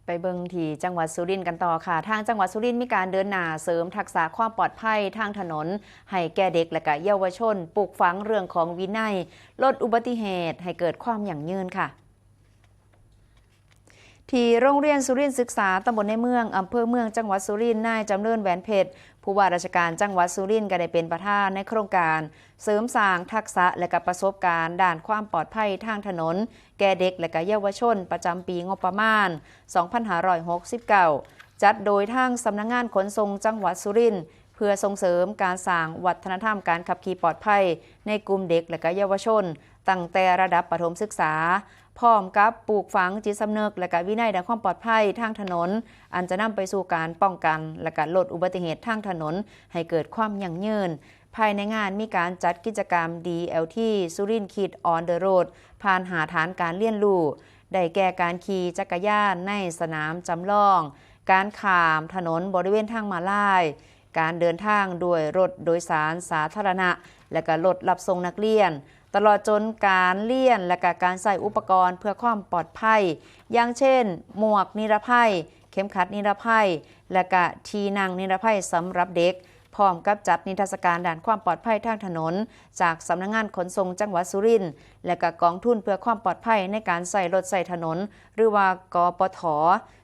ໄປເບິ່ງທີ່ຈັງຫວັດສຸລິນກັນຕໍ່ຄ່ະ. ທາງຈັງຫວັດສຸລິນມີການເດີນໜ້າເສີມທັກສະຄວາມປອດໄພທາງຖະໜົນໃຫ້ແກ່ເດັກ ແລະກະເຍົາວະຊົນ, ປູກຝັງເລື່ອງຂອງວິໄນ, ລົດອຸບັດຕິເຫດໃຫ້ເກີດຄວາມຫຍັ້ງຍືນຄ່ະ. ທີ່ໂຮງຮຽນສຸລິນສຶກສາ ຕຳບົນໃນເມືອງ ອຳເພີເມືອງ ຈັງຫວັດສຸລິນ, ນາຍ ຈຳເລີນ ແຫວນເພັດ ຜູ້ວ່າລາຊະການຈັງຫວັດສຸລິນ ກໍໄດ້ເປັນປະທານໃນໂຄງການເສີມສ້າງທັກສະ ແລະກະປະສົບການດ້ານຄວາມປອດໄພທາງຖະໜົນ ແກ່ເດັກ ແລະກະເຍົາວະຊົນ ປະຈຳປີງົບປະມານ ສອງພັນຫ້າຮ້ອຍຫົກສິບເກົ້າ ຈັດໂດຍທາງສຳນັກງານຂົນສົ່ງຈັງຫວັດສຸລິນ ເພື່ອສົ່ງເສີມການສ້າງວັດທະນະທຳການຂັບຂີ່ປອດໄພໃນກຸ່ມເດັກ ແລະກະເຍົາວະຊົນ ຕັ້ງແຕ່ລະດັບປະຖົມສຶກສາ, ພ້ອມກັບປູກຝັງຈິດສຳນຶກ ແລະກະວິໄນດ້ານຄວາມປອດໄພທາງຖະໜົນ ອັນຈະນຳໄປສູ່ການປ້ອງກັນ ແລະກະລົດອຸບັດຕິເຫດທາງຖະໜົນໃຫ້ເກີດຄວາມຫຍັ້ງຍືນ. ພາຍໃນງານມີການຈັດກິດຈະກຳ ດີແອລທີ ສຸລິນຄິດ ອອນເດີໂຣດ ຜ່ານຫ້າຖານການຮຽນຮູ້ ໄດ້ແກ່ການຂີ່ຈັກກະຍານໃນສະໜາມຈຳລອງ, ການຂ້າມຖະໜົນບໍລິເວນທາງມ້າລາຍ, ການເດີນທາງດ້ວຍລົດໂດຍສານສາທາລະນະ ແລະກະລົດຮັບສົ່ງນັກຮຽນ, ຕະຫຼອດຈົນການລຽນ ແລະກະການໃຊ້ອຸປະກອນເພື່ອຄວາມປອດໄພ ຢ່າງເຊັ່ນ ໝວກນິລະໄພ, ເຂັມຂັດນິລະໄພ ແລະກະທີ່ນັ່ງນິລະໄພສຳລັບເດັກ, ພ້ອມກັບຈັດນິທັດສະການດ້ານຄວາມປອດໄພທາງຖະໜົນ ຈາກສຳນັກງານຂົນສົ່ງຈັງຫວັດສຸລິນ ແລະກະກອງທຶນເພື່ອຄວາມປອດໄພໃນການໃຊ້ລົດໃຊ້ຖະໜົນ ຫຼືວ່າ ກປທ,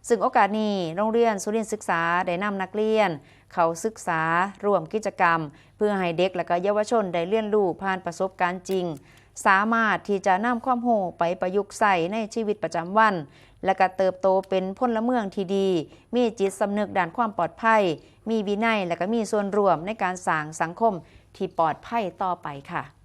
ຊຶ່ງໂອກາດນີ້ ໂຮງຮຽນສຸລິນສຶກສາໄດ້ນຳນັກຮຽນເຂົ້າສຶກສາຮ່ວມກິດຈະກຳ ເພື່ອໃຫ້ເດັກ ແລະກະເຍົາວະຊົນໄດ້ຮຽນຮູ້ຜ່ານປະສົບການຈິງ, ສາມາດທີ່ຈະນຳຄວາມຮູ້ໄປປະຍຸກໃຊ້ໃນຊີວິດປະຈຳວັນ ແລະກະເຕີບໂຕເປັນພົນລະເມືອງທີ່ດີ, ມີຈິດສຳນຶກດ້ານຄວາມປອດໄພ, ມີວິໄນ ແລະກະມີສ່ວນຮ່ວມໃນການສ້າງສັງຄົມທີ່ປອດໄພຕໍ່ໄປຄ່ະ.